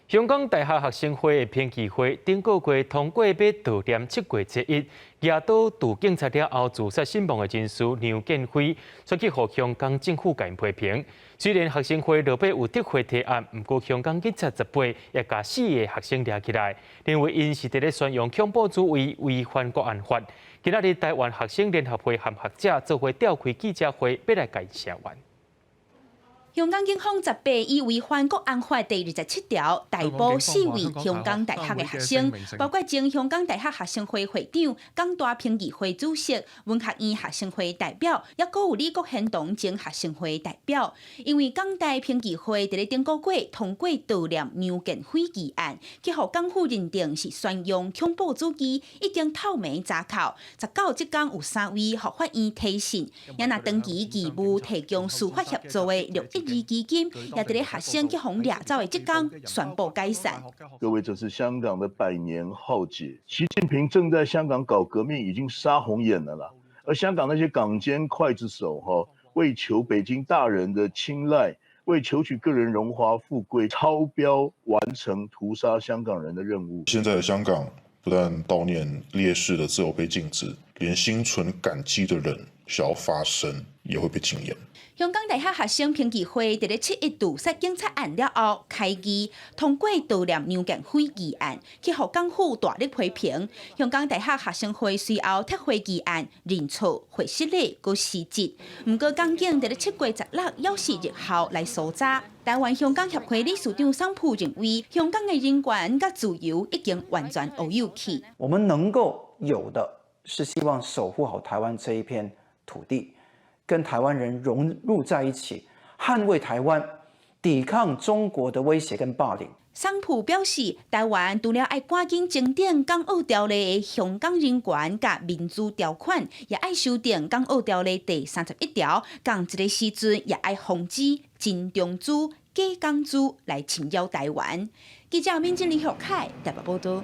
香港大學學生會的評議會頂個月通過欲悼念7月7日舉刀刺警察了後自殺身亡的人士梁健輝，煞去予香港政府共批評。雖然學生會落尾有撤回提案，毋過香港警察18也共四个學生掠起來，認為𪜶是佇咧宣揚恐怖主義、違反國安法。今仔日台灣學生聯合會和學者做伙召開記者會，欲來共聲援。香港警方十八以違反國安法第27條逮捕四位香港大學的學生，包括前香港大學學生會會長、港大評議會主席、文學院學生會代表，抑閣有李國賢堂前學生會代表。因為港大評議會佇咧頂個月通過悼念梁健輝議案，去予港府認定是宣揚恐怖主義，已經透明查扣。19這工有三位予法院提訊，也若長期義務提供司法協助的612基金，也佇咧學生去予掠走的這工宣布解散。各位，這是香港的百年浩劫，習近平正在香港搞革命，已經殺紅眼了啦。而香港那些港奸劊子手，哈，為求北京大人的青睞，為求取個人榮華富貴，超標完成屠殺香港人的任務。現在的香港不但悼念烈士的自由被禁止，連心存感激的人想要發聲，也會被禁言。香港大學學生評議會佇咧7·1屠殺警察案了後，開議通過悼念梁健輝議案，去予港府大力批評。香港大學學生會隨後撤回議案，認錯、會失禮、閣辭職。毋過港警佇咧7月16猶是日後來搜查。台灣香港協會理事長桑普認為，香港的人權佮自由已經完全烏有去。我們能夠有的是希望守護好台灣這一片土地。跟台灣人融入在一起，捍衛台灣，抵抗中國的威脅跟霸凌。桑普表示，台灣除了愛趕緊增訂《港澳條例》的香港人權佮民主條款，也愛修訂《港澳條例》第31條，仝一个時陣也愛防止親中資、假港資來侵擾台灣。記者敏靜李學凱台北報道。